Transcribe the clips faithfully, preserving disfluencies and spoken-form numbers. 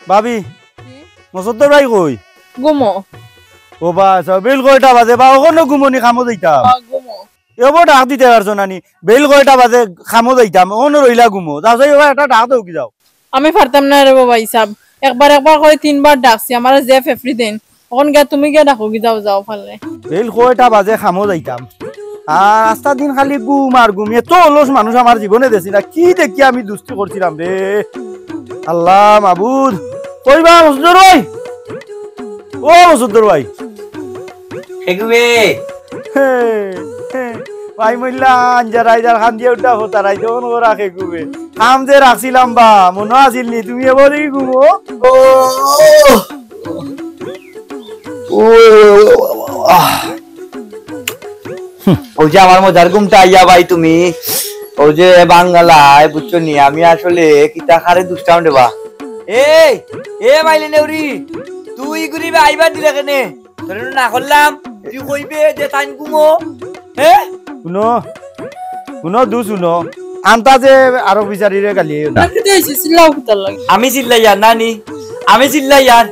ভাবি, মসদ্দর ভাই কই? ঘুমো। ও বা, বেইল কয়টা বাজে বা, অখনো ঘুমো নি, কামো যাইতাম। ঘুমো। এবো ডাক দিতে পারছো না নি? বেইল কয়টা বাজে, কামো যাইতাম, অখনো রইলা ঘুমো। যাও, যাও, একটা ডাক দেও কি যাও। আমি পারতাম না রে বাবা হিসাব। একবার একবার করি তিনবার ডাকছি, আমারে যে ফেফড়ি দেন। অখন গিয়া তুমি গিয়া ডাকো কি যাও, যাও পারলে। বেইল কয়টা বাজে, কামো যাইতাম। আর আস্তা দিন খালি ঘুম আর ঘুম। এত অলস মানুষ আমার জীবনে দেখছি না। কি দেখি আমি দুস্তি করছিলাম রে। আল্লাহ মাবুদ। কই বা মসদ্দর ভাই? ও মসদ্দর ভাই। এগুবে। হে, হে। ভাই মইল্লা আঞ্জা রাইজার খান দিয়া উঠা হতা রাইতে অন করা খেকুবে। কাম যে রাখছিলাম বা, মনো আছিল নি? তুমি এবারই ঘুমো। ও, ও, ও, আহ। হুম, ওই যে আমার মজার ঘুমটা আইয়া ভাই তুমি, ওই যে বাঙ্গালায়, বুঝছো নি? আমি আসলে কিতা খারে দুষ্টাম দেবা। এই, এ মাইলে নেউরি, তুই ঘুরিবে আইবার দিলে কেনে? তোরে না করলাম, তুই কইবে যে তাইন ঘুমো, হ্যাঁ? হুনো, হুনো, দু হুনো, আন্তাজে আরো বিচারিরে গালি আইও না। আমি চিল্লাইয়ার নানি, আমি চিল্লাইয়ার।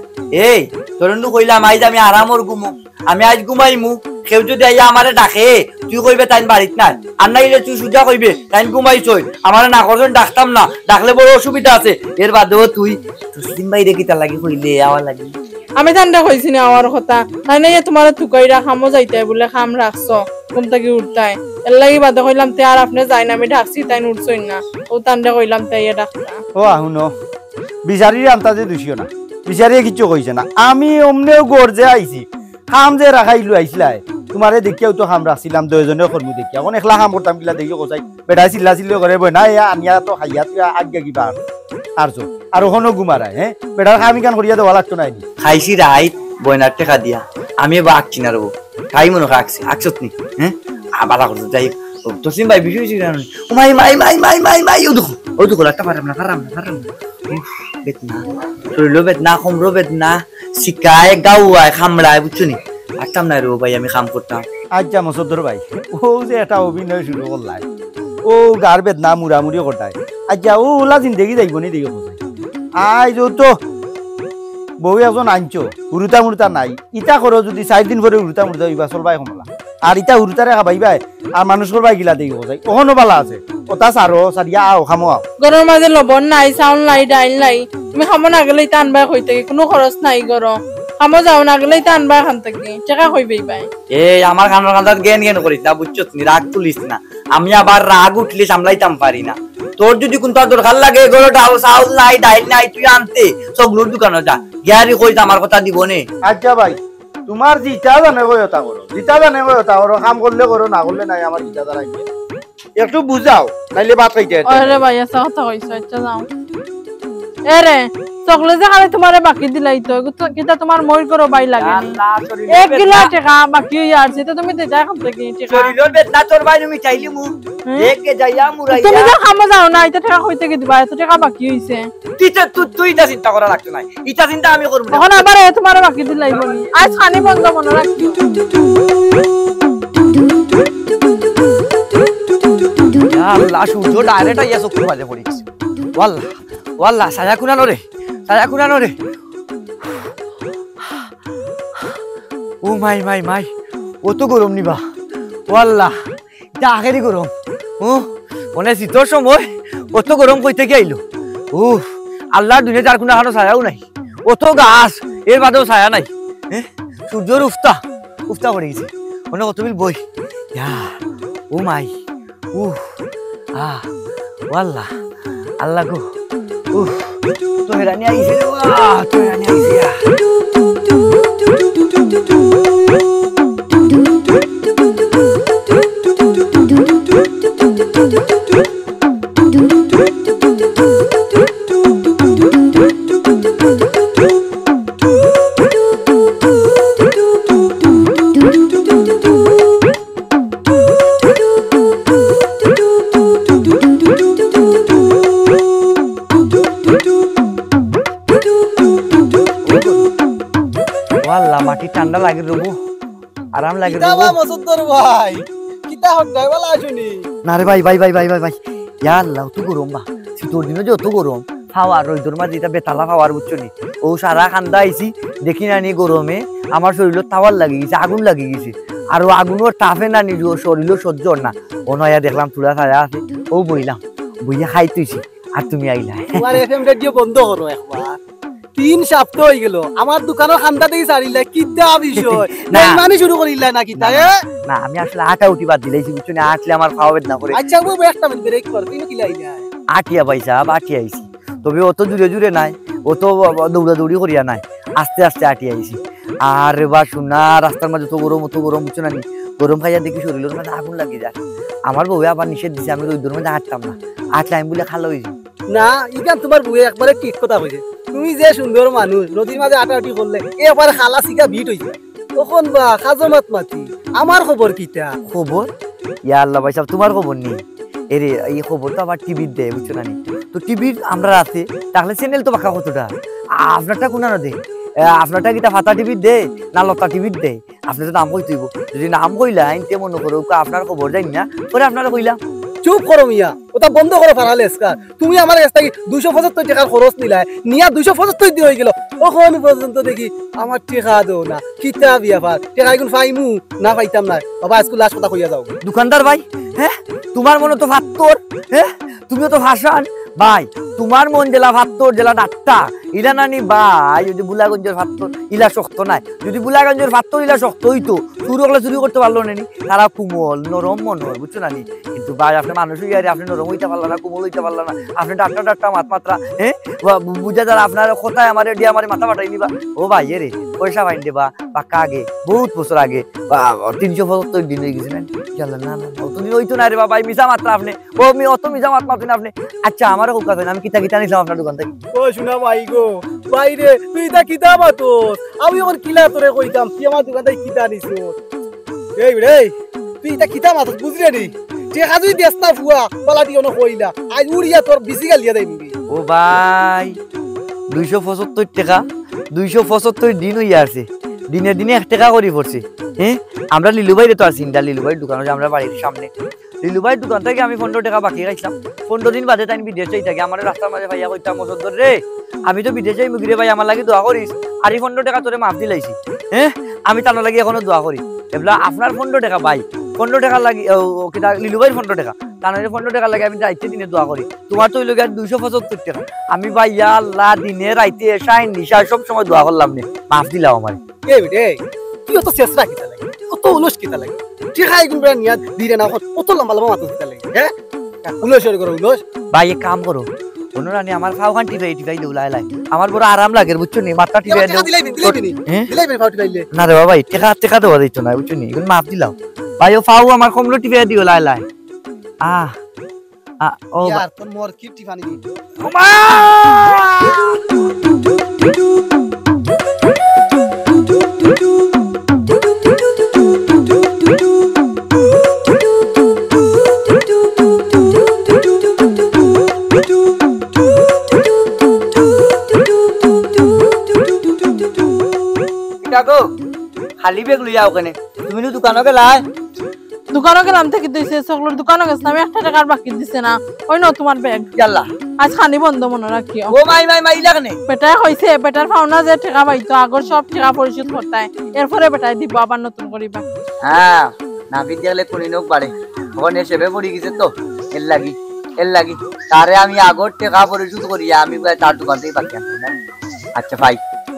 এই, তোরে নু কইলাম, আইজ আমি আরামর ঘুমো, আমি আইজ ঘুমাইমু। কেউ যদি আইয়া আমারে ডাকে, তুই কইবে তাইন বাড়িত নাই, আর নাইলে তুই সুজা কইবে তাইন ঘুমাইছইন, আমারে না করছইন, ডাকতাম না, ডাকলে বড় অসুবিধা আছে। এর বাদেও তুই তসলিম ভাইরে কিতা লাগি কইলে আওয়ার লাগি? আমি তানরে কইছি না আওয়ার কথা। তাইন না ইয়া তুমারে তুকাইরা কামো যাইতায় বুলে, কাম রাখছো, ঘুম থাকি উঠতায়। এর লাগি বাদে কইলাম, তে আর আপনে যাইন, আমি ডাকছি, তাইন উঠছইন না। অউ তানরে কইলাম, তে ইয়া ডাকতা। ও আহুনো, বিচারিরে আন্তাজে দুষিও না, বিচারিয়ে কিচ্ছু কইছে না। আমি অমনেউ গর্জে আইছি, কাম যে রাখাইলু আইছলায়, তুমারে দেখিয়াউ তো কাম রাখছিলাম, দুইজনে করমু দেখিয়া। অখন একলা কাম করতাম কিলা দেখি কছাই। বেটায় চিল্লা চিল্লি করে বয় না, এ আনিয়া তো খাইয়া তুই আজ্ঞা কিবা আর যো। আর অখনো ঘুমারায়, হ্যাঁ? বেটার কাম ইখান করিয়া দেওয়া লাগতো নায় নি। খাইছি রাইত বয়নার টেকা দিয়া। আমি এবার আঁকছি না রবো। তাই মনে হয় আঁকছি, আঁকছত নি? হ্যাঁ? আ, বালা করছো, যাই হোক। ও, তসলিম ভাই, বিষয় হইছে জানো নি? ও মাই, মাই, মাই, মাই, মাই, মাই, ও দেখো, ও দেখো, লাগতে পারলাম না, পারলাম না, পারলাম না। উফ, বেদনা, শরীরও বেদনা, কোমরও বেদনা, শিকায়, গাওয়ায়, খামড়ায়, বুঝছো নি? পারতাম না রে ও ভাই, আমি কাম করতাম। আচ্ছা, মসদ্দর ভাই, ও যে একটা অভিনয় শুরু করলাই, ও গার বেদনা মুড়ামুড়ি করতায়। আচ্ছা, ও ওলা জিন্দেগি যাইব নি দেখি কোথায়? আইজ ও তো বউ একজন আনছো, হুরুতা মুরুতা নাই। ইতা করো যদি চাইর দিন পরে হুরুতা মুরুতা অইবা, চলবায় কমলা। আর ইতা হুরুতারে খাবাইবায়, আর মানুষ করবায় গিলা দেখি কোথায়? অখনো বালা আছে। ওটা সারো, সারিয়া আও, কামো আও। ঘরর মাঝে লবণ নাই, চাউল নাই, ডাইল নাই। তুমি কামো না গেলে ইতা আনবায় কই থাকি? কুনু খরচ নাই ঘরো। কামো যাও না গেলে ইতা আনবায় কান থাকি? টেকা কই পাইবায়? এই, আমার কানর কান্দাত গেন গেন করিস না, বুঝছস নি? রাগ তুলিস না। আমি আবার রাগ উঠলে সামলাইতাম পারি না। তোর যদি কুনতা দরকার লাগে, ঘরো ডাল, চাউল নাই, ডাইল নাই, তুই আনতে, চকলুর দোকানো যা। গিয়ারি কইস আমার কথা দিব নে। আচ্ছা ভাই, তুমার যেটা জানে কই ওটা করো, যেটা জানে কই ওটা করো, কাম করলে করো, না করলে নাই, আমার যেটা জানাই। একটু বুঝাও, নাইলে ভাত খাইতে আইতে আরে না। ভাই, আচ্ছা কথা কইছো, আচ্ছা যাও। এ রে, চকলেট যে খালি তুমারে বাকি দিলাই তো, এগু তো কিতা তুমার মইর করো ভাই লাগে নি? আল্লাহ, শরীরও এক গিলা বেদনা। টেকা বাকি অইয়া আছে, তো তুমি দিতায় কান থাকি টেকা? শরীরও বেদনা তোর ভাই, তুমি চাইলি মু। হ্যাঁ? দেখে যাইয়া মুরাইয়া। তুমি যে কামো যাও না, ইতা টেকা কই থাকি দিবা? এত টেকা বাকি অইছে। তুই তো, তুই, তুই ইতা চিন্তা করা লাগতো নায়। ইতা চিন্তা আমি করমু না। অখন আবার এ তুমারে বাকি দিলাইবো নি? আইজ খানি বন্ধ মনো রাখিও। ইয়া আল্লাহ, সূর্য direct আইয়া চকুর মাঝে পড়ি গেছে। ওয়াল্লাহ, ওয়াল্লাহ, ছায়া কুনানো রে, ছায়া কুনানো রে। ও মাই, মাই, মাই, অত গরম নি বা। ওয়াল্লাহ, ইটা আখেরি গরম। ও, মানে শীতর সময় অত গরম কই থাকি আইলো? উফ, আল্লাহর দুনিয়াত আর কুনু আখানো ছায়াও নাই। অত গাছ, এর বাদেও ছায়া নাই। হ্যাঁ? সূর্যর উফতা, উফতা পড়ি গেছে। মানে কত বিল বই। ইয়া, ও মাই, উফ, আহ, ও আল্লাহ, আল্লাহ গো, উফ, তো হেরানি আইছে রে বা, তো হেরানি আইছে। ওয়াল্লাহ, মাটি ঠান্ডা লাগে রে বা। আরাম লাগে কিতা রে বা বা। মসুদ্দর ভাই, কিতা হক ভাই, ভালা আছো নি? না রে ভাই, ভাই, ভাই। ইয়া আল্লাহ, অত গরম বা। শীতর দিনো যে অত গরম, পাওয়ার, রইদর মাঝে ইটা বেতালা পাওয়ার, বুঝছো নি? অউ সারা কান্দা আইছি, দেখি না নি গরমে আমার শরীরো তাওয়ার লাগি গেছে, আগুন লাগি গেছে। আর অউ আগুনর তাপে না নি শরীরো সহ্য অর না। অনো আইয়া দেখলাম থুড়া ছায়া আছে, অউ বইলাম, বইয়া খাইত অইছি, আর তুমি আইলায়। তুমার এফএম রেডিও বন্ধ করো একবার। তিন সপ্তাহ অইগেলো, আমার দোকানর কান্দা থাকি ছাড়িলায়, কিতা বিষয়? না। বেইমানি শুরু করিলায় না কিতা, না, এ? না, আমি আসলে আটা উটি বাদ দিলাইছি, বুঝছো নি? আটলে আমার পাও বেদনা করে। আচ্ছা, অউ একটা মিনিট ব্রেক কর, তুমি কিলা আইলায়? আটিয়া ভাইসাব, আটিয়া আইছি। তবে অত জুরে জুরে নায়, অত দৌড়াদৌড়ি করিয়া নায়, আস্তে আস্তে আটিয়া আইছি। আরে বা সোনা, রাস্তার মাঝে অত গরম, অত গরম, বুঝছো না নি? গরম খাইয়া দেখি শরীরর মাঝে আগুন লাগি যায়। আমার বউয়ে আবার নিষেধ দিছে, আমি রইদর মাঝে আটতাম না, আটলে আমি বুলে কালা অইযিমু। না, ইখান তুমার বউয়ে একবারে ঠিক কথা কইছে। তুমি যে সুন্দর মানুষ, নদীর মাঝে আটাআটি করলে একবারে কালা সিগা বিট অইযিবা। অখন বা কাজো মাত মাতি, আমার খবর কিতা? খবর? ইয়া আল্লাহ ভাইসাব, তুমার খবর নি? এরে, ই খবর তো আবার টিভিত দেয়, বুঝছো না নি? তো টিভিত আমরার আছে, তাইলে চ্যানেল তো বাক্কা কতটা। আপনারটা কুনানো দেয়? এ, আপনারটা কিতা ফাতা টিভিত দেয় না লতা টিভিত দেয়? আপনে তো নাম কইতে অইবো। যদি নাম কইলাইন, তে মনো করউক্কা আপনার খবর যাইন না, পরে আপনারে কইলাম। চুপ করো মিয়া, অতা বন্ধ করো ফারা লেকচার। তুমি আমার গেছ থাকি দুইশো পঁচাত্তর টেকার খরচ নিলায়, নিয়া দুইশো পঁচাত্তর দিন অইগেলো, অখন পর্যন্ত দেখি আমার টেকা দেও না। কিতা ব্যাপার? টেকা ইগুন পাইমু না পাইতাম নায়? বাবা, আইজকু লাস্ট কথা কইয়া যাও। দোকানদার ভাই, হে? তুমার মনো তো ফাত্তর, হে? তুমিও তো ফাশান। ভাই, তুমার মন যেলা ফাত্তর, যেলা ডাট্টা, ইলা না নি ভাই, অউ যে ভোলাগঞ্জর ফাত্তর, ইলা শক্ত নায়। যদি ভোলাগঞ্জর ফাত্তর ইলা শক্ত অইতো, চুর অকলে চুরি করতে পারলো না নি? তারা কুমল, নরম মনর, বুঝছো না নি? কিন্তু ভাই, আপনে মানুষ অইয়ারে, আপনে নরম অইতা পারলা না, কুমল অইতা পারলা না, আপনে ডাট্টা ডাট্টা মাত মাতরা, হে? বা-, বু-, বুঝা যার আপনার কথায় আমারে দিয়া আমারে মাথা ফাটাই নিবা। ও ভাই, এরে, পয়সা পাইন দেবা, বাক্কা আগে, বউত বছর আগে, বা, তিনশো পঁচাত্তর দিন অইগেছে না? ইয়াল্লা, না, না, না, অতদিন অইতো নায় রে বা ভাই, মিছা মাতরা আপনে। ও, মি-, অত মিছা মাত মাতইন আপনে। আচ্ছা, আমারে কউক্কা চাইন, আমি কিতা কিতা নিছলাম আপনার দোকান থাকি? ও সোনা ভাই গো, ভাই রে, তুই ইতা কিতা মাতস? আমি অখন কিলা তোরে কইতাম, তুই আমার দোকান থাকি কিতা নিছস? এই রে, তুই ইতা কিতা মাতস, বুঝরে নি? টেকা যদি দেস না ফুয়া, বালা দি অনো কইলা। আইজ উড়িয়া তোর বিচি গালিয়া দেইমু। ও ভাই, দুইশো পঁচাত্তর টেকা, দুইশো পঁচাত্তর দিন অইয়া আছে। দিনে দিনে এক টেকা করি পড়ছে। হে? আমরা লিলু ভাইরে তো আর চিনি না, লিলু ভাইর দোকান অইলো আমরার বাড়ির সামনে। লিলু ভাইর দোকান থাকি আমি পনরো টেকা বাকি রাখছিলাম। পনরো দিন বাদে তাইন বিদেশ যাইতাগি, আমারে রাস্তার মাঝে পাইয়া কইতা, "মসদ্দর রে, আমি তো বিদেশ যাইমুগি রে ভাই, আমার লাগি দোয়া করিস, আর ই পনরো টেকা তোরে মাফ দিলাইছি।" হে? আমি তান লাগি অখনো দোয়া করি। এবলা আপনার পনরো টেকা ভাই, পনরো টেকা লাগি, ও, ও, কিতা, লিলু ভাইর পনরো টেকা, তান পনরো টেকা লাগি আমি রাইতে দিনে দোয়া করি। তুমার তো অইলোগি আর দুইশো পঁচাত্তর টেকা। আমি ভাই, ইয়া আল্লাহ, দিনে রাইতে এশায় নিশায় সব সময় দোয়া করলাম নে, মাফ দিলাও আমারে। এ বেটে, তুই অত ছেছরা কিতা লাগি? তুই অত অলস কিতা লাগি? টেকা ইগুন বেটা নিয়া দিরে না, অত লম্বা লম্বা মাতস কিতা লাগি? হে? অলস অর করো, অলস। ভাই, এক কাম করো, অনো রানি আমার পাও খান টিপাই টিপাই দেও লায় লায়। আমার বড় আরাম লাগের, বুঝছো নি? মাথা টিপাই দেও। দিলাইবি, দিলাইবি নি? হে? দিলাইবি নি পাও টিপাইলে? না রে বাবা, টেকা, টেকা দেওয়া যাইতো না, বুঝছো নি? ইগুন মাফ দিলাও। ভাই, অউ পাও আমার কমলো টিপাই দিও লায় লায়। আহ, আ, ও বা- ইয়ার, তোর মর কি টিফানি দিবি? ওমা! কিতা গো, খালি ব্যাগ লইয়া অখানে? তুমি নু দোকানো গেলায়? দোকানো গেলাম থাকি দিছে, চকলেট দোকানো গেছিলাম, একটা টেকার বাকি দিছে না। অউ নেও তুমার ব্যাগ। ইয়াল্লা। আইজ খানি বন্ধ মনো রাখিও। ও মাই, মাই, মাই, ইলা কেনে? বেটায় কইছে, বেটার পাওনা যে টেকা পাইতো, আগর সব টেকা পরিশোধ করতায়, এরপরে বেটায় দিবো আবার নতুন করি বাকি। হ্যাঁ, নাপিত দেখলে কুনি নখ বাড়ে। অখন এ সেবে পড়ি গেছে তো, এর লাগি, এর লাগি। তারে আমি আগর টেকা পরিশোধ করিয়া আমি কই তার দোকান থাকি বাকি আনতাম না। আচ্ছা ভাই,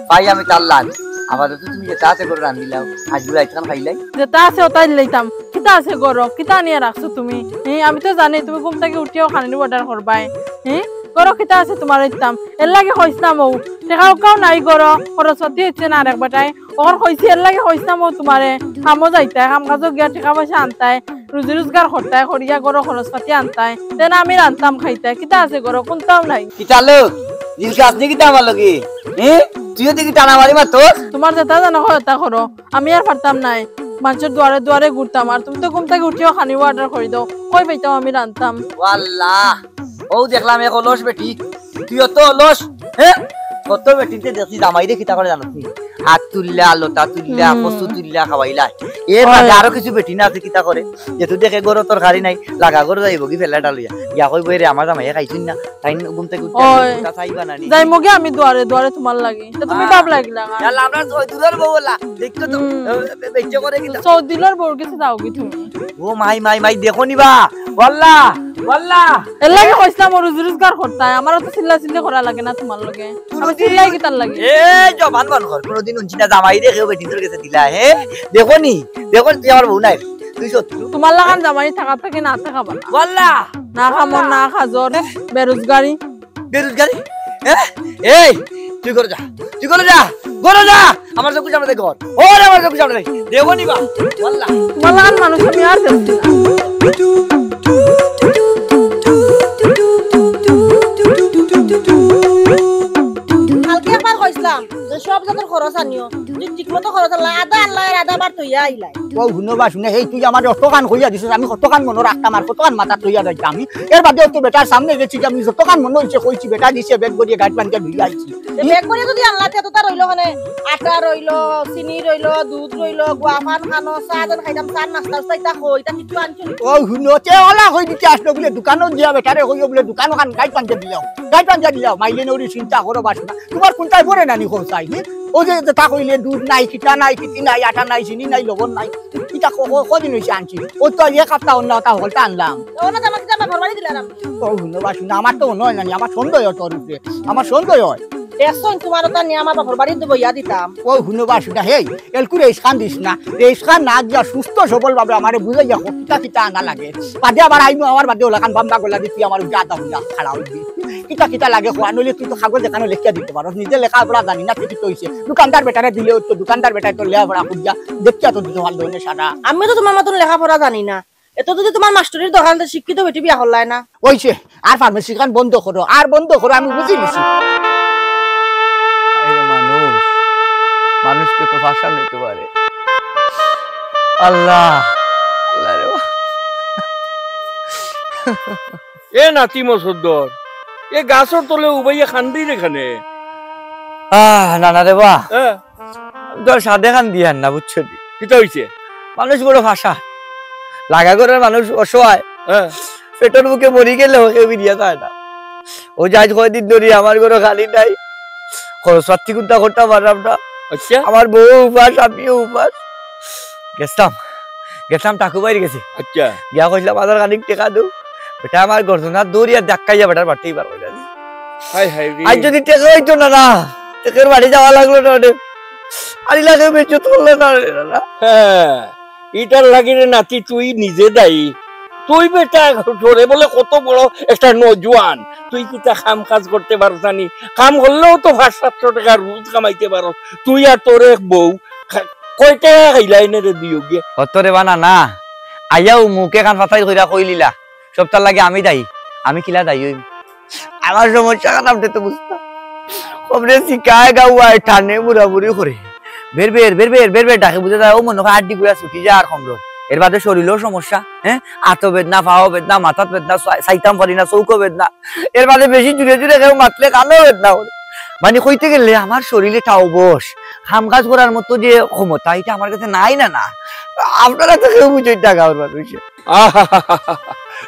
ভাই আমি তার লাগ। আপাতত তুমি যেতা আছে করো রান্ধিলাও, আইজ রাইত খান খাইলাই। যেতা আছে অতাই লইতাম। কিতা আছে ঘরো? কিতা আনিয়া রাখছো তুমি? হি, আমি তো জানি তুমি ঘুম থাকি উঠিয়াউ খানির অর্ডার করবায়। হি, ঘরো কিতা আছে তুমার ইতাম? এর লাগি কইছলাম অউ, টেকা উকাও নাই ঘরো, খরচ পাতি অইছে না আরেক বেটায়। অখন কইছি এর লাগি কইছলাম অউ তুমারে, কামো যাইতায়, কাম কাজো গিয়া টেকা পয়সা আনতায়, রুজি রোজগার করতায়, করিয়া ঘরো খরচ পাতি আনতায়। তে না আমি রানতাম খাইতায়, কিতা আছে ঘরো? কুন্তাও নাই। কিতা লো? দিল কাজ নি কিতা আমার লগে? হি? তুইও দেখি টানা মারি মাতস? তুমার যেতা জানো করো, অতা করো। আমি আর পারতাম নায়, মানষর দুয়ারে দুয়ারে ঘুরতাম। আর তুমি তো ঘুম থাকি উঠিয়াউ খানির অর্ডার করি দেও, কই পাইতাম আমি রানতাম? ও আল্লাহ, অউ দেখলাম এক অলস বেটি, তুই অত অলস, হে? কত বেটিন্তে দেখছি জামাইরে কিতা করে জানস নি? আত তুললা, লতা তুললা, হুম। কচু তুললা, খাওয়াইলা। এর অয়। বাদে আরো কিছু বেটিন আছে, কিতা করে? যেহেতু দেখে ঘরো তরকারি নাই, লাগা ঘরো যাইবো গি ফেলাটা লইয়া। গিয়া কইবো, "এরে, আমার জামাইয়ে খাইছইন না।" তাইন ঘুম থাকি উঠিয়া অয়। লতা চাইবা না নি? যাইমু গি আমি দুয়ারে দুয়ারে তুমার লাগি। তে তুমি হ্যাঁ। বাপ লাগিলা না। ইয়াল্লা, আমরা সৌদিলর বউ অলা। দেখছো তো? হুম। এ, এ, বেচ্চা করে কিতা? সৌদিলর বউর গেছে যাও গি তুমি। ও মাই, মাই, মাই, দেখো নি বা। ওয়াল্লা, ওয়াল্লা। এর লাগি কইছলাম, ও রুজি রোজগার করতায়। আমারও তো চিল্লা চিল্লি করা লাগে না তুমার লগে। আমি চিল্লাই কিতার লাগি? এ, জবান বন্ধ কর। কোনোদিন হুনছি না জামাইরে কেউ বেটিন্তর গেছে দিলা, হে? দেখো নি, দেখো নি, তুই আমার বউ নায়। তুই শত্রু। তুমার লাখান জামাই থাকা থাকি না থাকা বালা। ওয়াল্লা। না কামো, না কাজর, বেরোজগারি। বেরোজগারি? হ্যাঁ? এই, তুই ঘরো যা। তুই ঘরো যা। ঘরো যা। আমার চোখের সামনে থাকি ঘর। ওরে, আমার চোখের সামনে থাকি। দেখো নি বা। ওয়াল্লা। তুমার লাখান মানুষ আমি আর দেখছি না। কালকে একবার কইছলাম যে সব জাতর খরচ আনিও, যদি ঠিকমতো খরচ আনলা, আধা আনলা আর আধা আবার থইয়া আইলাই। ও হুনো বা হুনো, হেই তুই আমারে অতখান কইয়া দিছস, আমি কতখান মনো রাখতাম আর কতখান মাথাত লইয়া যাইতাম আমি। এর বাদে অত বেটার সামনে গেছি যে আমি যতখান মনো অইছে কইছি, বেটা দিছে ব্যাগ করিয়া গাড়ি পাঞ্জা লইয়া আইছি। এ ব্যাগ করিয়া যদি আনলা, তে তো তার রইলো মানে আটা রইলো, চিনি রইলো, দুধ রইলো, গুয়া পান খানো, চা যেন খাইতাম, চা নাস্তা উস্তা ইতা কই, ইতা কিচ্ছু আনছো নি? ও হুনো, তে অলা কই দিতে আসলো বুলে দোকানো দিয়া বেটারে কইও বুলে দোকানো খান গাড়ি পাঞ্জা দিলাও, গাড়ি পাঞ্জা দিলাও, মাইলে নৌরি চিন্তা করো বাস না। তুমার কোনটায় পড়ে নানি খোঁজ চাই, হি? ও যে, যে তা কইলে দুধ নাই, কিতা নাই, কিতি নাই, আটা নাই, চিনি নাই, লবণ নাই। কিতা ক-, ক-, কদিন অইছে আনছি? ও তো এক হাপ্তা অন্য তা হকলতা আনলাম। ও না, আমার কিতা বাপর বাড়ি দিলাম। ও হুনো বা হুনো, আমার তো মনো অয় নানি, আমার সন্দেহ অয় তোর উপরে, আমার সন্দেহ অয়। দেখছো, তুমার ওটা নিয়া আমার বাপর বাড়ি তো বইয়া দিতাম। ও হুনো বা হুনো, হেই, এলকু রেইসখান দিস না, রেইসখান না দিয়া সুস্থ সবল ভাবে আমারে বুঝাইয়া কও, কিতা কিতা আনা লাগে। বাদে আবার আইমু, আমার বাদে অলাখান বাম্বা গলা দি তুই আমার গাদা হইয়া খাড়া অইবি। কিতা কিতা লাগে কও, নইলে তুই তো কাগজ এখানো লেখিয়া দিতে পারস। নিজে লেখাপড়া জানি না, তুই কিতা অইছে? দোকানদার বেটারে দিলে অইতো, দোকানদার বেটায় তো লেখাপড়া করিয়া দেখিয়া তো দিতে পারলো না সারা। আমি তো তুমার মতন লেখাপড়া জানি না। এত যদি তুমার মাস্টরির দরকার, তো শিক্ষিত বেটি বিয়া করলায় না। অইছে, আর ফার্মেসি খান বন্ধ করো, আর বন্ধ করো, আমি বুঝি নিছি। আরে মানুষ, মানুষ কত ভাষা নিতে পারে। আল্লাহ, আল্লাহ রে বাবা। এ নাতি মসদ্দর, এ গাছর তলে উবাইয়া কান্দিরে কেনে? আহ, না, না রে বা। হ্যাঁ। আমি তো আর সাধে কান্দিয়ার না, বুঝছো নি? কিতা অইছে? মানুষ বড় ভাষা। লাগা ঘরর মানুষ অসহায়। হ্যাঁ। পেটর ভুকে মরি গেলেও কেউ ফিরিয়া চায় না। ও যে আইজ কয়দিন ধরি আমার ঘরো খানি নাই। খরচ পাতি কুন্তা করতাম পারলাম না। আচ্ছা। আমার বউ উপাস, আমিও উপাস। গেছলাম, গেছলাম টাকু ভাইর গেছে। আচ্ছা। গিয়া কইছলাম, "বাজার খানিক টেকা দেও।" বেটা আমার গর্দনা দৌড়িয়া ধাক্কাইয়া বেটার বাড়িত বার করিয়া দিছে। হায় হায় রে। আইজ যদি টেকা অইতো না, না, টেকার বাড়ি যাওয়া লাগলো না রে। আর ইলাকে বেইজ্জত করলে না রে, না। হ্যাঁ, ইটার লাগি রে নাতি তুই নিজে দায়ী। তুই বেটা তোরে বলে কত বড় একটা নজওয়ান, তুই কিতা কাম কাজ করতে পারস না নি? কাম করলেও তো পাঁচ সাতশো টেকা রোজ কামাইতে পারস। তুই আর তোর এক বউ, খা-, কয় টেকা খাইলা এনে রে দিও গিয়ে? অত রে বানা না, আইয়াও মুখে কান ফাতাই কইরা কইলিলা, সবটার লাগি আমি দায়ী, আমি কিলা দায়ী অইমু? আমার সমস্যা খান আপনে তো বুঝতা। খবরে শিকায় গাওয়ায় টানে মুড়ামুড়ি করে। বের বের, বের বের, বের বের ডাকে বুঝা যায়, ও মনে হয় আড্ডি গুড়া ছুটি যায় আর কমরো। এর বাদে শরীরও সমস্যা, হ্যাঁ? আতো বেদনা, পাও বেদনা, মাথাত বেদনা, সা-, চাইতাম পারি না, চৌকো বেদনা। এর বাদে বেশি জুরে জুরে কেউ মাতলে কানো বেদনা করে। মানে কইতে গেলে আমার শরীরে একটা অবশ, কাম কাজ করার মতো যে ক্ষমতা, এটা আমার কাছে নাই না, না। আপনারা তো কেউ বুঝেন না গাওর মানুষে। আহাহাহা।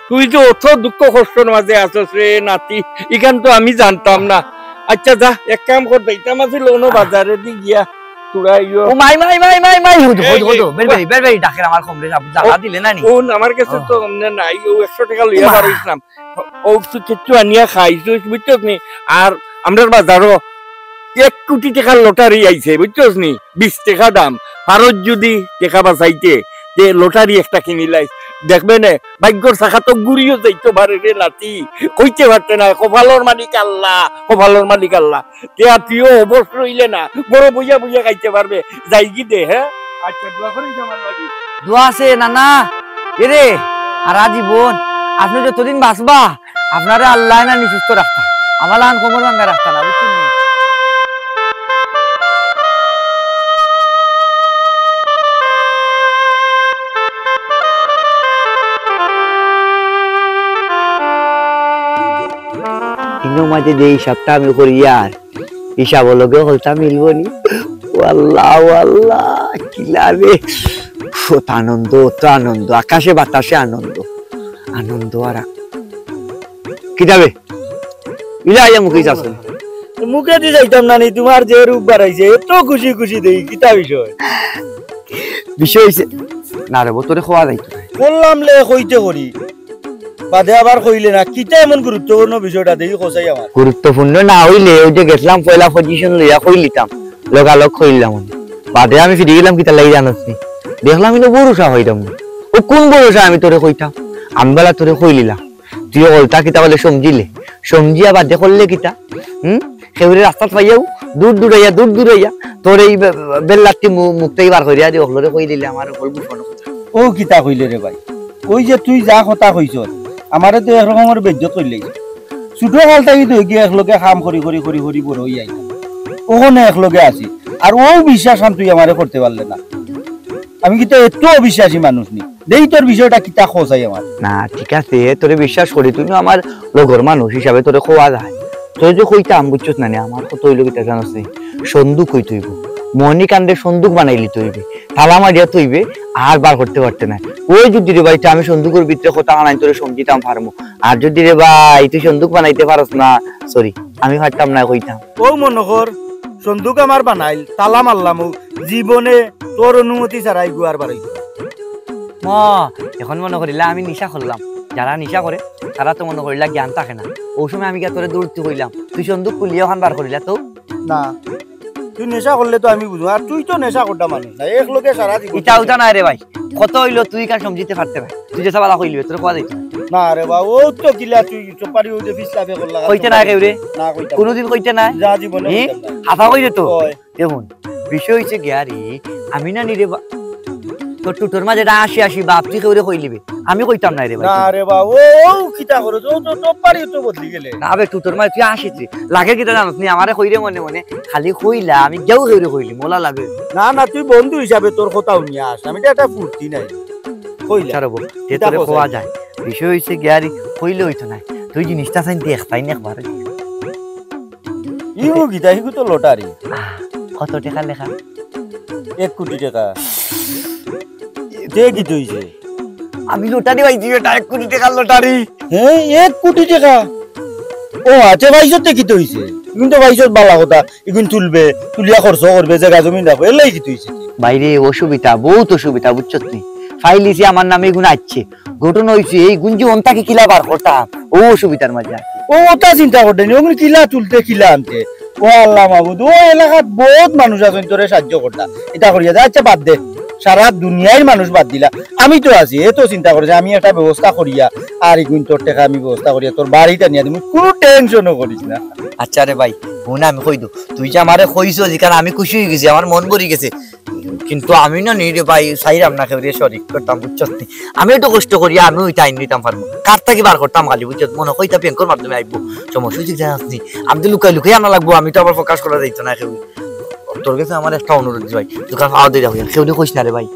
তুই যে অত দুঃখ কষ্টর মাঝে আছস রে নাতি, ইখান তো আমি জানতাম না। আচ্ছা যা, এক কাম কর, যাইতাম আছিল অনো বাজারেদি গিয়া, তোরা ইয়ো। ও মাই, মাই, মাই, মাই, মাই, হুদু, এই, হুদু, এই, হুদু, বের বেরি, বের বেরি, ডাকের আমার কমরে, যা, যা, ও, দিলে না নি? ও, আমার কাছে ও। তো অমনে নাই, ও একশো টেকা লইয়া ও মা। বারইছলাম। ও তো কিচ্ছু আনিয়া খাইছস, বুঝছস নি? আর আমরার বাজারও এক কোটি টেকার লটারি আইছে, বুঝছস নি? বিশ টেকা দাম। পারস যদি টেকা বাঁচাইতে, যে লটারি একটা কিনিলাইস। দেখবে নে, ভাগ্যর চাকা তো ঘুরিও যাইতো পারে রে নাতি। কইতে পারতে না, কপালর মালিক আল্লাহ, কপালর মালিক আল্লাহ। তে আর তুইও অবশ রইলে না, ঘরো বইয়া বইয়া খাইতে পারবে। যাইগি দে, হ্যাঁ? আচ্ছা, দোয়া করিস আমার লাগি। দোয়া আছে, নানা। এরে, হারা জীবন, আপনে যতদিন বাঁচবা, আপনারে আল্লায় না নি সুস্থ রাখতা, আমার লাখান কোমর ভাঙ্গা রাখতা না, বুঝছইন নি? ইনো মাঝে যে হিসাবটা আমি করিয়ার, হিসাবর লগে হকলতা মিলবো নি? ও আল্লাহ, ও আল্লাহ, কিলা রে। কত আনন্দ, কত আনন্দ, আকাশে বাতাসে আনন্দ, আনন্দ আর আ-, কিতা বে? ইলা আইয়া মুখে যাস না। মুখে দি যাইতাম না নি, তুমার যে রূপ বাড়াইছে, এত খুশি খুশি দেই, কিতা বিষয়? বিষয় অইছে, না রে বা, তোরে কওয়া যাইতো না। কইলাম লে কইতে করি, বাদে আবার কইলে না, কিতা এমন গুরুত্বপূর্ণ বিষয়টা দেখি কও চাই আমার। গুরুত্বপূর্ণ না অইলে অউ যে গেছলাম পয়লা position লইয়া কইলিতাম, লগালগ কইলাম। বাদে আমি ফিরি গেলাম কিতার লাগি জানোস নি? দেখলাম ইনো ভরসা পাইরাম না। অউ কুন ভরসায় আমি তোরে কইতাম? আমি বালা তোরে কইলিলাম। তুই অকলতা কিতা বলে সমঝিলে? সমঝিয়া বাদে করলে কিতা? হুম? কেউরে রাস্তাত পাইয়াউ দূর দূরাইয়া, দূর দূরাইয়া তোর এই বে-, বেল্লাত্তি মু-, মুখ থাকি বার করিয়া দি অকলরে কইলিলে আমার অকল গোপন কথা। অউ কিতা কইলে রে ভাই? অউ যে তুই যা কথা কইছস, আমারে তো এক রকমর বেইজ্জত করিলাইছস। ছোট কাল থাকি তো গিয়া একলগে কাম করি করি করি করি বড় অইয়া আইছি। অখনো একলগে আছি। আর অউ বিশ্বাস খান তুই আমারে করতে পারলে না। আমি কিতা এত অবিশ্বাসী মানুষ নি? দেই তোর বিষয়টা কিতা কও চাই আমার। না, ঠিক আছে, তোরে বিশ্বাস করি, তুই না আমার লগর মানুষ হিসাবে তোরে কওয়া যায়। তোরে যে কইতাম, বুঝছস না নি, আমার কথা অইলো কিতা জানোস নি? সন্দুক অইতে অইবো, মণিকাণ্ডে সন্দুক বানাইলিতে অইবে, তালা মারিয়া থইবে, আর বার করতে পারতে নায়। অউ যুদি রে ভাই, তে আমি সন্দুকর ভিতরে কথা আনাই তোরে সমঝিতাম পারমু, আর যুদি রে ভাই তুই সন্দুক বানাইতে পারস না, sorry, আমি পারতাম না কইতাম। অউ মনো কর, সন্দুক আমার বানাইল, তালা মারলাম, অউ জীবনে তোর অনুমতি ছাড়া ইগু আর বারইতো না। মা, এখন মনো করিলা আমি নিশা করলাম। যারা নিশা করে, তারা তো মনো করিলা জ্ঞান থাকে না। অউ সময় আমি গিয়া তোরে দৌড়তে কইলাম, তুই সন্দুক খুলিয়া অখান বার করিলা তো। না, তুই নেশা করলে তো আমি বুঝমু, আর তুই তো নেশা করতা মানুষ না, একলগে সারা জীবন। ইতা উতা নায় রে ভাই, কথা অইলো তুই ইখান সমঝিতে পারতে নায়। তুই যেতা বালা কইলিবে, তোরে কওয়া যাইতো না। না রে বা, অউ তো কিলা তুই চুপারি অউ যে ফিসলাফে করলা। কইতে নায় কেউরে? না, কইতাম না। কুনুদিন কইতে নায়? যা জীবনে ই? কইতাম না। হাছা কইরে তো? অয়। দেখুন, বিষয় অইছে গিয়া রে, আমি না নি রে বা, তোর টুটোর মাঝে যেটা আশি আশি ভাব, তুই কেউরে কইলিবে? আমি কইতাম নায় রে ভাই। না রে বা, অউ কিতা করো? অউ তো চুপারি তো বদলি গেলে। না বে, টুটোর মাঝে তুই আশি তুই। লাগে কিতা জানোস নি? আমারে কইরে মনে মনে, খালি কইলা, আমি গিয়াউ কেউরে কইলিমু, অলা লাগে। না, না, তুই বন্ধু হিসাবে তোর কথা হুনিয়া আস। আমি তো একটা ফুর্তি নাই। কইলা। আচ্ছা রে বা, তে কিতা তোরে কওয়া যায়? বিষয় অইছে গিয়া রে, কইলে অইতো নায়। তুই জিনিসটা চাইন দেখ, চাইন একবার। ইগু কিতা, ইগু তো লটারি। আহ, কত টেকা লেখা? এক কোটি টেকা। তে কিতা অইছে? আমি লটারি পাইছি বেটা, এক কোটি টেকার লটারি। হে, এক কোটি টেকা? ও আচ্ছা, পাইছত তে কিতা অইছে? ইগুন তো পাইছত বালা কথা, ইগুন তুলবে, তুলিয়া খরচ করবে, জাগা জমিন রাখবে, এর লাগি কিতা অইছে? ভাইরে, অসুবিধা, বউত অসুবিধা, বুঝছত নি? ফাইলিছি আমার নামে ইগুন আইছে। ঘটনা অইছে, ইগুন যে অন থাকি কিলা বার করতাম, অউ অসুবিধার মাঝে আছি। ও, অতা চিন্তা করতে নি, অগুন কিলা তুলতে, কিলা আনতে। ও আল্লাহ মাবুদ, অউ এলাকাত বউত মানুষ আছইন তোরে সাহায্য করতা, ইতা করিয়া দে। আচ্ছা, বাদ দে, সারা দুনিয়ার মানুষ বাদ দিলা, আমি তো আছি। এত চিন্তা করে যে আমি একটা ব্যবস্থা করিয়া আর ইগুন তোর টেকা আমি ব্যবস্থা করিয়া তোর বাড়িত আনিয়া দিমু, কুনু টেনশনও করিস না। আচ্ছা রে ভাই, হুন, আমি কই দিমু, তুই যে আমারে কইছস, ইখান আমি খুশি অইগেছি, আমার মন ভরি গেছে। কিন্তু আমি না নি রে ভাই, চাইরাম না কেউরে শরিক করতাম, বুঝছস নি? আমি একটু কষ্ট করি, আমি অইটা আইন নিতাম পারমু। কার থাকি বার করতাম খালি, বুঝছস? মনো কইতা ব্যাংকর মাধ্যমে আইবো। সমস্যা অইছে কি জানোস নি? আমি তো লুকাই লুকাই আনা লাগবো, আমি তো আবার প্রকাশ করা যাইতো না কেউ। তোর গেছে আমার একটা অনুরোধ ভাই, দোকান পাও দে যাও, কেউরে কইস না রে ভাই।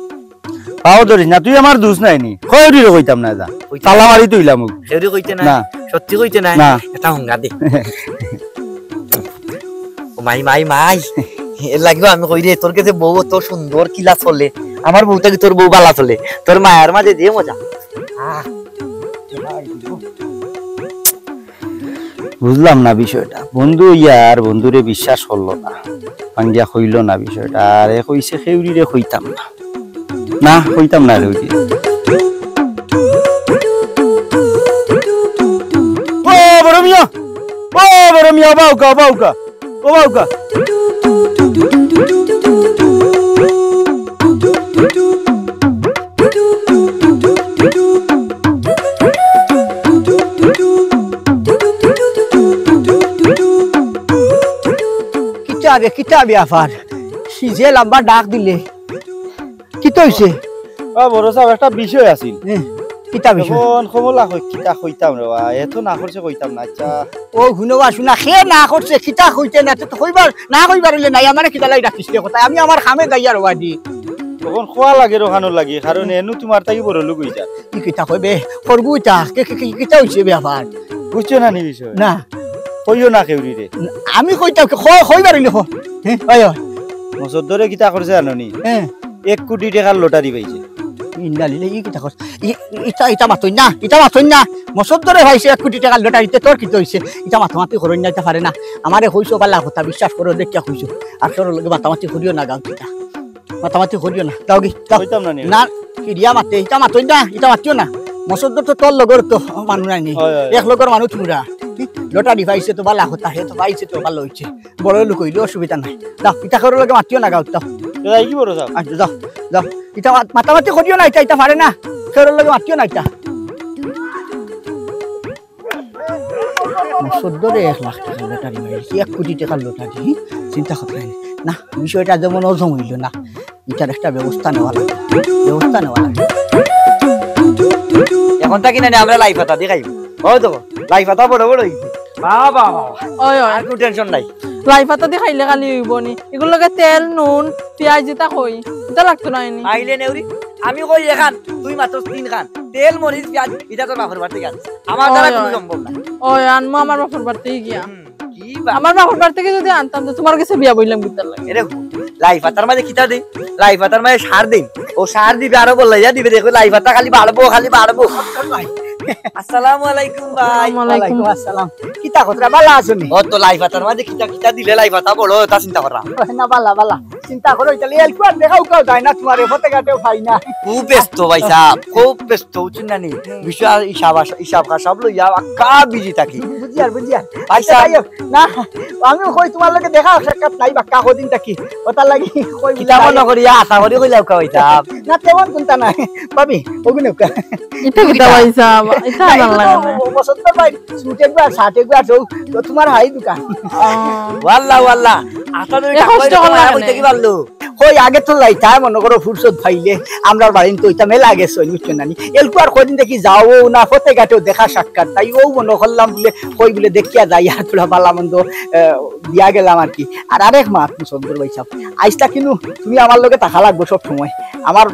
পাও ধরিস না, তুই আমার দুষ নাই নি। কেউরে কইতাম না, যা। কইতে তালা মারি তুইলাম মুখ। কেউরে কইতে না? না। সত্যি কইতে না? না। এটা হুঙ্গা দে। ও মাই, মাই, মাই। এর লাগিও আমি কই রে, তোর গেছে বউ অত সুন্দর কিলা চলে। আমার বউ থাকি তোর বউ বালা চলে। তোর মায়ার মাঝে যে মজা। আহ। বুঝলাম না বিষয়টা। বন্ধু অইয়া আর বন্ধুরে বিশ্বাস করলো না। ভাঙ্গিয়া কইলো না বিষয়টা। আর এ কইছে কেউরিরে কইতাম না। না, কইতাম না কেউরিরে। ও বড় মিয়া! ও বড় মিয়া, বাউকা, বাউকা। ও বাউকা। কিতা বে, কিতা ব্যাপার? যে লম্বা ডাক দিলে। কিতা অইছে? ও বড় সাব, একটা বিষয় আছিল। এ, কিতা বিষয়? এখন কমলা কই, কিতা কইতাম রে বা, এ তো না করছে কইতাম না। আচ্ছা। ও হুনো বা, হুনা, কে না করছে, কিতা কইতে না, তো কইবার, না কইবার অইলে নাই, আমারে কিতা লাগি ডাকিস রে কথা? আমি আমার কামে যাইয়ার বাদি। তখন খোয়া লাগে রোখানোর লাগি, কারণ এনু তুমার থাকি বড় লোক অইযার। ই কিতা কইবে? করবো ইতা, কে, কে, কে, কিতা অইছে ব্যাপার? বুঝছো না নি বিষয়? না। কইও না কেউরিরে। আমি কইতাম, ক-, কইবার অইলে ক। হ্যাঁ? অয়, অয়। মসদ্দরে কিতা করছে জানো নি? হ্যাঁ। এক কোটি টেকার লটারি পাইছে। ইন্না লিল্লাহি, ই কিতা কর? ই, ই, ইটা, ইটা মাতইন না, ইটা মাতইন না। মসদ্দরে পাইছে এক কোটি টেকার লটারিতে, তোর কিতা অইছে? ইটা মাতামাতি করইন না, ইটা পারে না। আমারে কইছো বালা কথা, বিশ্বাস করো, দেখিয়া কইছো। আর কেউর লগে মাতামাতি করিও না, গাউত ইটা। মাতামাতি করিও না, যাওগি, যাও। কইতাম না নি। না, কিতা মাতে, ইটা মাতইন না, ইটা মাতিও না। মসদ্দর তো তোর লগর তো মানুষ নায় নি। হয়, হয়। এক লগর মানুষ তুমরা। লটারি পাইছে তো বালা কথা, হে তো পাইছে তো ভালা অইছে। বড় লোক অইলে অসুবিধা নাই। যাও, ইতা কেউর লগে মাতিও না, গাউত যাও। এ ভাই, কি বড় যাও? আচ্ছা, যাও, যাও। ইতা মাত-, মাতামাতি করিও না, ইতা, ইতা পারে না। কেউর লগে মাতিও না, ইতা। মসদ্দরে এক লাখ টেকার লটারি মারি, এক কোটি টেকার লটারি, চিন্তা করতে হয় না। না, বিষয়টা যেমন হজম অইল না, ইটার একটা ব্যবস্থা নেওয়া লাগে, ব্যবস্থা নেওয়া লাগে। এখন থাকি না নি আমরা লাই পাতা দি খাইমু। ওই তো, লাই পাতা বড় বড় অইছে। বাহ, বাহ, বাহ, বাহ। ওই, ওই। আর কোনো টেনশন নাই। লাই পাতা দি খাইলে খালি অইবো নি? ইগুর লগে তেল, নুন, পিয়াজ ইতা কই? ইতা লাগতো নায় নি? আইলে নেউরি, আমি কই এখান, তুই মাত্র তিন খান। তেল, মরিচ, পিয়াজ, ইটা তোর বাপর বাড়ি থাকি আন। আমার দ্বারা ওই, কোনো ওই। সম্ভব না। ওই, আনমু আমার বাপর বাড়ি থাকি গিয়া। হুম, কি বা- আমার বাপর বাড়ি থাকি যদি আনতাম তো তুমার গেছে বিয়া বইলাম কিতার লাগি? এরে, লাই পাতার মাঝে কিতা দেই? লাই পাতার মাঝে সার দেই। ও সার দিবে, আরো বললে ইয়া দিবে, দেখো লাই পাতা খালি বাড়বো, খালি বাড়বো। আসসালামু আলাইকুম ভাই। ওয়ালাইকুম আসসালাম। কিতা খবর, বালা আছো নি? ও তো লাই পাতার মাঝে কিতা কিতা দিলে লাই পাতা বড়, তা চিন্তা করা। না, বালা, বালা। চিন্তা করো, ইতালি এলকুয়ার দেখাও কেউ যায় না, তুমারে পথে ঘাটেও পাই না। খুব ব্যস্ত ভাই সাহেব, খুব ব্যস্ত, বুঝছেন না নি? বিষয় হিসাব আস-, হিসাব কাসাব লইয়া বাক্কা বিজি থাকি। বুঝিয়ার, বুঝিয়ার। ভাই সাহেব। আচ্ছা, যাই হোক, না, আমিও কই তুমার লগে দেখা সাক্ষাৎ নাই বাক্কা কদিন থাকি। ওটার লাগি কই কিতা বুঝাই। মনে করি, আশা করি কইলাম কা ভাই সাহেব। না, তেমন কুন্তা নাই। ভাবি, ওগুনে কা। ইটা কিতা ভাই সাহেব? ইটা না, ভালা লাগে না। ও, ও, বসন্ত ভাই, suit একবার, shirt একবার, তো, তো তুমার হাই দোকান। ও। ওয়াল্লা, ওয়াল্লা, আশা করি এ কষ্ট করলা কইতে কেনে? কি পারলো? কই আগে তো যাইতাম, মনে করো ফুরসত পাইলে আমরার বাড়িত তো অইতাম, এলা গেছে, বুঝছো না নি? এলকু আর কদিন থাকি যাও না, পথে ঘাটেও দেখা সাক্ষাৎ নাই, ও মনে করলাম বলে, কই বলে দেখিয়া যাই আর থুড়া বালা মন্দ, আহ, দিয়া গেলাম আর কি। আর আরেক মাত, মুসদ্দর ভাই সাহেব, আইজটা কিন্তু তুমি আমার লগে থাকা লাগবো সব সময়, আমার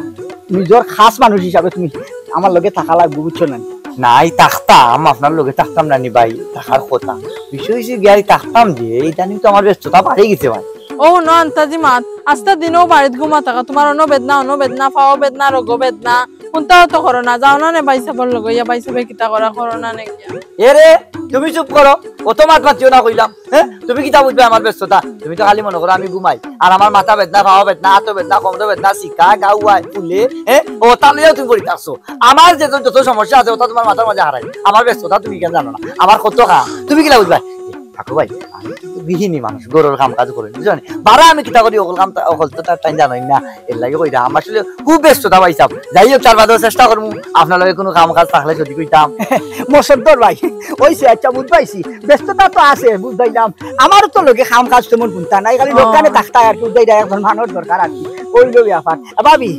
নিজর খাস মানুষ হিসাবে তুমি আমার লগে থাকা লাগবো, বুঝছো না নি? নাই, থাকতাম, আপনার লগে থাকতাম না নি ভাই, থাকার কথা। বিষয় অইছে গিয়া থাকতাম যে, ইদানিং তো আমার ব্যস্ততা বাড়ি গেছে ভাই। ও না, আন্তাজি মাত, আস্তা দিনও বাড়িত ঘুমা থাকা, তুমার অনো বেদনা, অনো বেদনা, পাও বেদনা, রগো বেদনা, কুন্তাও তো করো না, যাও না নে ভাই সাবর লগে, ইয়া ভাই সাবে কিতা করা, করো না নে গিয়া। এরে, তুমি চুপ করো, অত মাত মাতিও না কইলাম। হ্যাঁ, তুমি কিতা বুঝবে আমার ব্যস্ততা? তুমি তো খালি মনে করো আমি ঘুমাই, আর আমার মাথা বেদনা, পাও বেদনা, আতো বেদনা, কোমরো বেদনা, শিকা, গাওয়ায়, ফুলে, হ্যাঁ, ও তা লইয়াও তুমি পড়ি থাকছো। আমার যে যত সমস্যা আছে, ওটা তুমার মাথার মাঝে হারাই। আমার ব্যস্ততা তুমি কেনে জানো না? আমার কত কাম, তুমি কিলা বুঝবা? থাকো ভাই, আমি কিন্তু গৃহিণী মানুষ, ঘরর কাম কাজ করি, বুঝছো নি? বারা আমি কিতা করি, অকল কাম তা-, অকল তো তার টাইম জানোই না, এর লাগি কইরা। আমার আসলে খুব ব্যস্ততা ভাই সাহেব। যাই হোক, তার বাদেও চেষ্টা করমু, আপনার লগে কোনো কাম কাজ থাকলে যদি কইতাম। মসদ্দর ভাই, অইছে, আচ্ছা, বুঝ পাইছি, ব্যস্ততা তো আছে, বুঝ পাইলাম। আমারও তো লগে কাম কাজ তেমন কুন্তা নাই, খালি ও। দোকানে থাকতায় আর কি, বুঝ পাইরা, একজন মানুষ দরকার আর কি, অইলো ব্যাপার। এ ভাবি,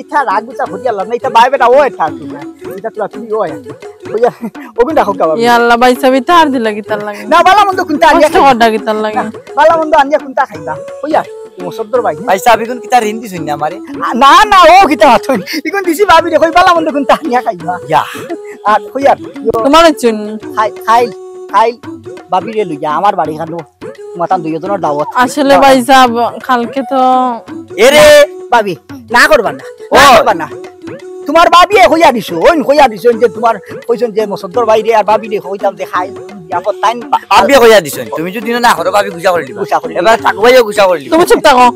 ইটা রাগ গুছা করিয়া লাভ নাই, ইটা ভাই বেটা, ও একটা আর কি না, ইটা তো তুমি ও আর কি। ওই আর, ওগুন রাখো কা ভাবি। ইয়া আল্লাহ, ভাই সাহেব, ইতা আর দিলা কিতার লাগি? না, বালা মন্দ কুন্তা আনিয়া কষ্ট খাইবা। করডা কিতার লাগি? না, বালা মন্দ আনিয়া কুন্তা খাইবা? ওই আর, মসদ্দর ভাই। ভাই সাহেব, ইগুন কিতা ঋণ দিছইন না আমারে? আ, না, না, ও কিতা মাতইন। ইগুন দিছি ভাবিরে, কই বালা মন্দ কুন্তা আনিয়া খাইবা। ইয়া। আর কই আর, ইয়ো, তোমার জন্য। খাই-, খাইল, খাইল, ভাবিরে লইয়া আমার বাড়ি খানো। মাতান দুইজনর দাওয়াত। আসলে ভাই সাহেব, কালকে তো এরে! ভাবি, না করবা না, না ও। করবা না। তুমার ভাবিয়ে কইয়া দিছইন, ওইন কইয়া দিছইন যে তুমার কইছইন যে মসদ্দর ভাইরে আর ভাবিরে কইতাম যে খাই, নিরাপদ তাইন। ভাবিয়ে কইয়া দিছইন, তুমি যদি না করো, ভাবি গুছা করি দিবা। গুছা করি দিবা। এবার থাকো ভাইও গুছা করি দিবা। তুমি চুপ থাকো।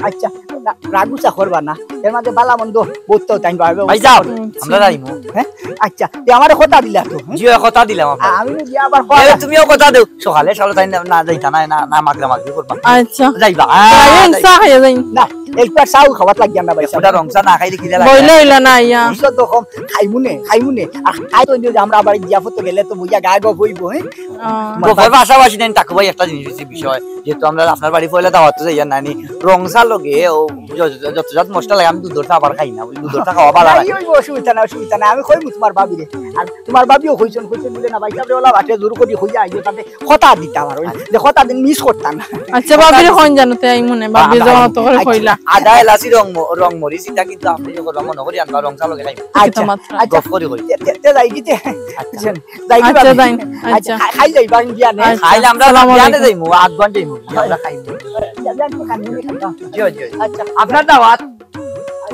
আচ্ছা, না, রাগ গুছা করবা না। এর মাঝে বালা মন্দ বউত তো তাইন ভাবে। ভাই যাও, হুম, আমরা যাইমু। হ্যাঁ? আচ্ছা, তে আমারে কথা দিলা তো, হ্যাঁ? জি, কথা দিলাম আপনারে। আ-, আমি যদি আবার এ, কথা তুমিও কথা দেও। সকালে সকালে তাই না, না যাইতা না, না, না মাগরা মাগরি করবা। আচ্ছা। যাইবা। আ, আরে, যাই। চা খাইয়া যাই। না, একটু আর চাউল খাওয়াত লাগিয়া না ভাই, একটু রং চা না খাইলে কি লাগে? বইলে হইলা না, ইয়া। বুঝছো তো কম, খাইমুনে, খাইমুনে। আর খাই তো যে আমরা আবার জিয়াফত গেলে তো বইয়া গায়ে গপ হইবো, হ্যাঁ? আ। গপর পাশাপাশি নেন, টাকু ভাই, একটা জিনিস হইছে বিষয়, যেহেতু আমরা আপনার বাড়ি পয়লা দাওয়াত যাইয়া নানি, রং চা লগে ও য-, য-, যত জাত মশলা লাগে আমি দুধর চা আবার খাই না, বলি দুধর চা খাওয়া ভালা না, লাগে। এই ওই অসুবিধা না, অসুবিধা না, আমি কইমু তুমার ভাবিরে। আর তুমার ভাবিও কইছইন, কইছইন বলে না, ভাই সাহেবরে ওলা বাটে জোর করি কইয়া আইও, তাতে কথা দিতাম আর ওই যে কথা দিন মিস করতাম না। আচ্ছা, ভাবিরে কইন জানো তে আইমুনে, ভাবি আচ্ছা, জমা তো করে আচ্ছা। কইলা। আদা, এলাচি, রং ম-, রং মরিচ, ইটা কিন্তু আপনি যখন মনে করি আনবা, রং চা লগে খাইবা। আচ্ছা, মাত্র। আচ্ছা। গপ করি করি। তে, তে, তে যাই কি তে? আচ্ছা। যাই কি আচ্ছা, ভাবি? যাই। আচ্ছা, আচ্ছা। খাই, খাই যাইবা ইন্ডিয়ানে। আচ্ছা। খাইলে আমরা সালাম বিয়ানে আলাইকুম। যাইমু, আট ঘন্টা যাইমু, আমরা খাইমু। জি, জি। আচ্ছা। আপনার দাওয়াত,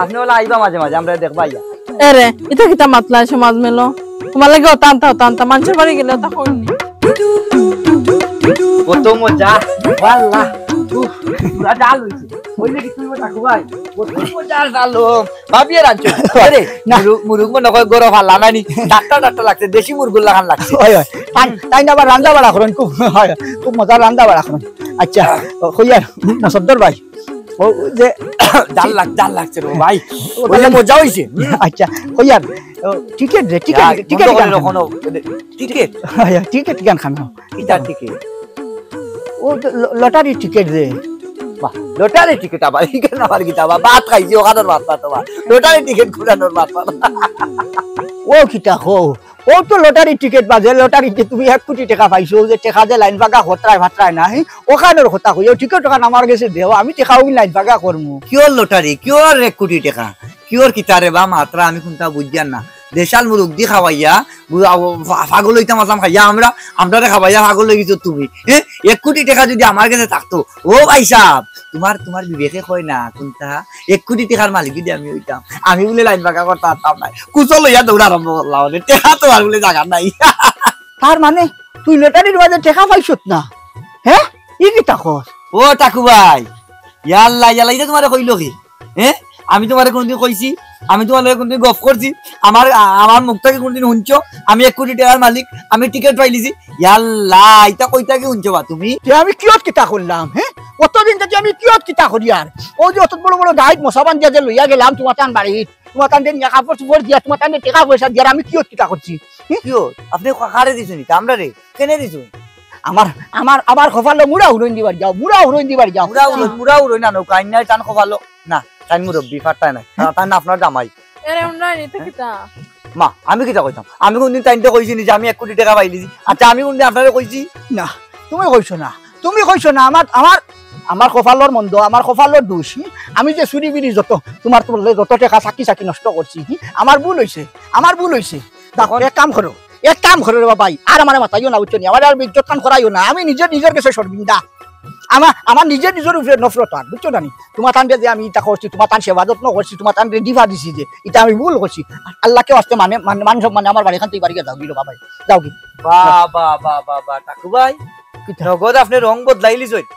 আপনে অলা আইবা মাঝে মাঝে, আমরারে দেখবা আইয়া। এরে, ইতা কিতা মাতলা সমাজ মেলো? তুমার লাগি অতা আনতা, অতা আনতা, মানষর বাড়ি গেলে অতা কইনি। কত মজা, ওয়াল্লাহ। উফ, পুরা জাল অইছে। অইলে কি তুই ওটা খুবাই? কত মজা জাল। ভাবিয়ে রাঁধছো। আরে, না। মুরুগ, মুরুগ মনে হয় গরম হাল্লা নানি। ডাক্তার, ডাক্তার লাগছে, দেশি মুরগুর লাখান লাগছে। হয়, হয়। তাই, তাই না আবার রান্দা বাড়া করেন, খুব, হয়, খুব মজা রান্দা বাড়া করেন। আচ্ছা, কইয়ার, না, সর্দার ভাই, ও যে জাল লাগ-, জাল লাগছে রে ভাই। ও অইলে তাহলে মজা অইছে। হুম। আচ্ছা, কইয়ার, ও, টিকিট রে, টিকিট, ইয়া, টিকিট বন্ধ করে কেন? রাখো না। টিকিট? হ্যাঁ, টিকিট কেন খানো? কিতা টিকিট? ও তো ল-, লটারি টিকিট রে। বাহ, লটারি টিকিট আবার, ইখান আবার কিতা আবার? ভাত খাইছি, ওখানোর ভাত না তোমার। লটারি টিকিট ঘুরানোর ভাত না। ও কিতা কও? ও তো লটারি টিকিট বাজে, লটারিতে তুমি এক কোটি টেকা পাইছো, যে টেকা যে লাইন বাগা হতরায় ফাতরায় না, হি? ওখানোর কথা কই, ও টিকিট ওখান আমার গেছে দেও, আমি টেকা ওই লাইন বাগা করমু। কিওর লটারি, কিওর এক কোটি টেকা, কিওর কিতা রে বা মাতরা, আমি কুনতা বুঝিয়ার না। দেশাল মুরুগ দি খাওয়াইয়া, বু-, আ, ও, ফা-, পাগল অইতাম আছলাম খাইয়া আমরা, আমরারে খাওয়াইয়া পাগল অই গেছো তুমি। হ্যাঁ, এক কোটি টেকা যদি আমার গেছে থাকতো, ও ভাই সাহেব, তোমার, তোমার বিবেকে কয় না কুনতা, এক কোটি টেকার মালিক যদি আমি অইতাম, আমি বুলে লাইন বাগা করতাম পারতাম নায়। কুচো লইয়া দৌড় আরম্ভ করলাম, মানে, টেকা তো আর বুলে জাগা নাই। তার মানে তুই লটারির বাজে টেকা পাইছত না? হ্যাঁ, ই কিতা কস? ও টাকু ভাই, ইয়াল্লা, ইয়াল্লা, ইটা তোমারে কইলো কি? হ্যাঁ, আমি তোমারে কুনুদিন কইছি? আমি তোমার লগে কুনুদিন গফ করছি? আমার, আ-, আমার মুখ থাকি কুনুদিন হুনছো আমি এক কোটি টেকার মালিক, আমি টিকিট পাইলিছি? ইয়াল্লা, ইটা কই থাকি হুনছো বা তুমি? তে আমি কিয়ত কিতা করলাম, হ্যাঁ? অতদিন থাকি আমি কিয়ত কিতা করিয়ার? অউ যে অত বড় বড় গাইত মশা বান্ধিয়া যে লইয়া গেলাম তোমার তান বাড়িত, তোমার তান দিয়া কাপড় চোপড় দিয়া, তোমার তান টেকা পয়সা দিয়ার, আমি কিয়ত কিতা করছি? হুম? কিয়ত? আপনে কা-, কারে দিছইন ইটা? আমরারে? কেনে দিছইন? আমার, আমার, আমার কপালো মুড়া হুরইন দিবার যাও, মুড়া হুরইন দিবার যাও। মুড়া হুরইন, মুড়া হুরইন না, নৌকা আইন নাই, তান কপালো। না, তান মুরব্বি, ফাটতায় নাই। তা-, তান আপনার জামাই। এরে, উন্নয়ন, ইটা কিতা? মা, আমি কিতা কইতাম? আমি কুনুদিন তাইনতে কইছি নি যে আমি এক কোটি টেকা পাইলিছি? আচ্ছা, আমি কুনুদিন আপনারে কইছি? না, তুমি কইছো না, তুমি কইছো না। আমার, আমার, আমার কপালর মন্দ, আমার কপালর দোষ। হুম? আমি যে চুরি বিড়ি যত, তোমার, তোমার যত টেকা চাকি চাকি নষ্ট করছি, হুম? আমার ভুল অইছে, আমার ভুল অইছে। দেখো, এক কাম করো, এক কাম করো রে বাবাই, আর আমারে মাতাইও না, বুঝছো নি? আমার আর ইজ্জত খান করাইও না, আমি নিজে নিজর গেছে শর্মিন্দা। আমার, আমার নিজে নিজর উপরে নফরত আর, বুঝছো না নি? তোমার তান যে আমি ইটা করছি, তোমার তান সেবা যত্ন করছি, তোমার তান রেডি দিছি যে, ইটা আমি ভুল করছি। আল্লাহকে আসতে মানে, মানে, মান সম্মানে আমার বাড়ি খান তুই বাড়ি গিয়া যাও গি রে বাবাই, যাও গি। বাহ, বাহ, বাহ, বাহ, বাহ, টাকু ভাই। কিতা? নগদ আপনে রং বদলাইলিছইন।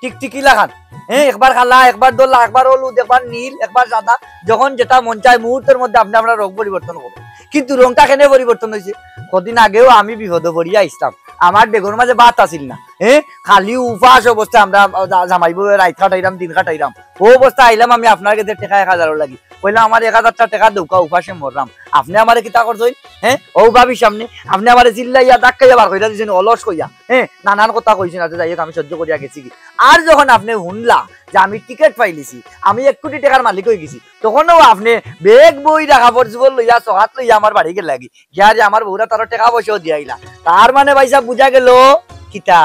টিকটিকি লাখান। হ্যাঁ, একবার কালা, একবার ধলা, একবার হলুদ, একবার নীল, একবার সাদা। যখন যেটা মন চায়, মুহূর্তর মধ্যে আপনে আপনার রং পরিবর্তন করইন। কিন্তু রংটা কেনে পরিবর্তন অইছে? কদিন আগেও আমি বিপদো পড়িয়া আইছলাম। আমার ডেগর মাঝে ভাত আছিল না। হ্যাঁ, খালি উপাস অবস্থায় আমরা জা-, জামাই বউয়ে রাইত কাটাইরাম, দিন কাটাইরাম। অউ অবস্থায় আইলাম আমি আপনার গেছে টেকা এক হাজারর লাগি। কইলাম, "আমার এক হাজারটা টেকা দেউক্কা, উপাসে মররাম।" আপনে আমারে কিতা করছইন? হ্যাঁ? অউ ভাবির সামনে আপনে আমারে চিল্লাইয়া, ধাক্কাইয়া বার কইরা দিছইন, অলস কইয়া। হ্যাঁ? নানান কথা কইছইন, আচ্ছা, যাই হোক, আমি সহ্য করিয়া গেছি গি। আর যখন আপনে হুনলা যে আমি টিকিট পাইলিছি, আমি এক কোটি টেকার মালিক অই গেছি, তখনও আপনে ব্যাগ বই, কাপড় চোপড় লইয়া, সহাত লইয়া আমার বাড়ি গেলা গি। গিয়া যে আমার বউরা তারও টেকা পয়সাও দিয়া আইলা। তার মানে ভাইসাব বুঝা গেল কিতা?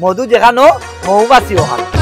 মধু যেখানো, মৌমাছি ওখানো।